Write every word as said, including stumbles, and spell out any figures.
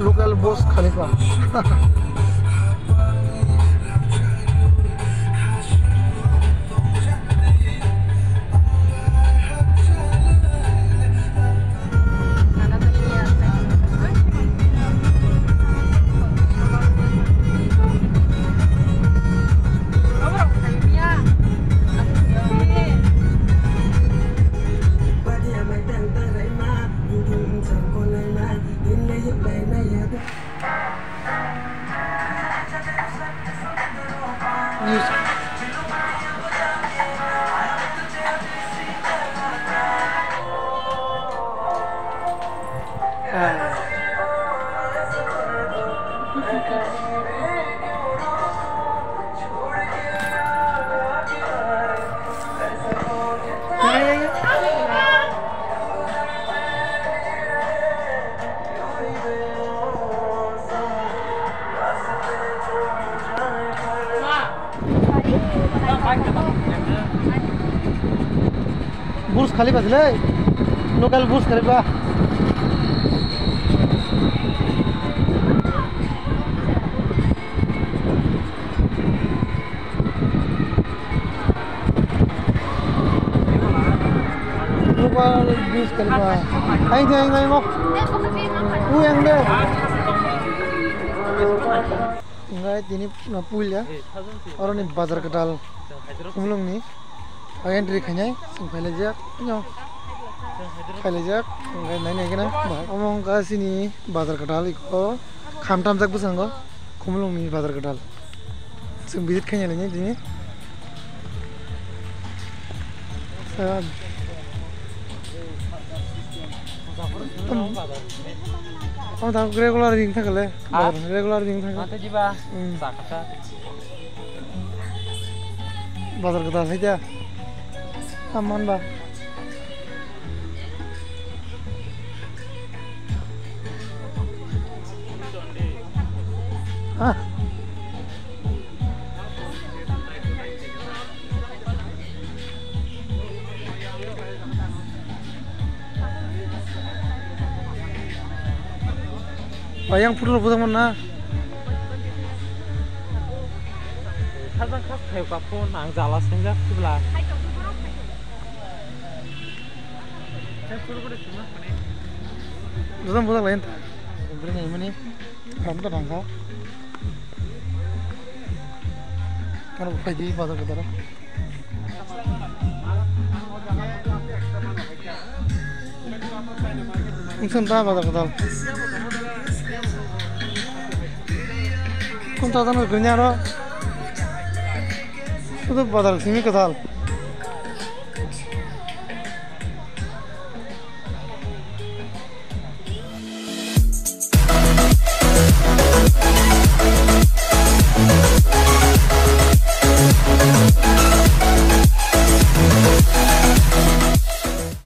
Local Burj Khalifa. Burj Khalifa sile, local Burj Khalifa. Local Burj Khalifa. Aing de, aing de, aing de. U yang de. Enggak, ini na puil ya. Orang ni bazar kedal. Kumulung ni. Agen diri khanyai, sing phailajak. Nyo. Phailajak. Enggak, nai nai kena. Omong ka sini bazar kedal iko. Khamtam jak bwskango. Khumulwngni bazar kwtal. Chwng visit khaina lainai dini. Sa-, tamo, tamo regular ring thangkale. Ha? Regular ring thangkale. Mate jiba. Hmm. Sakasa. Bazar kwtal hai da. Aman ba. Ah. Ayang photo rok bwtang mana? Sajang khas thai ka phone ang jala sengjak sibla. Dodam bodak lain ta. Beri ngai mani. Ram ta dangka. Kan bo phaidi bazar kwtal. Wngsun ta bazar kwtal. Kun ta dano ganya ro. Sudu bazar simi kwtal.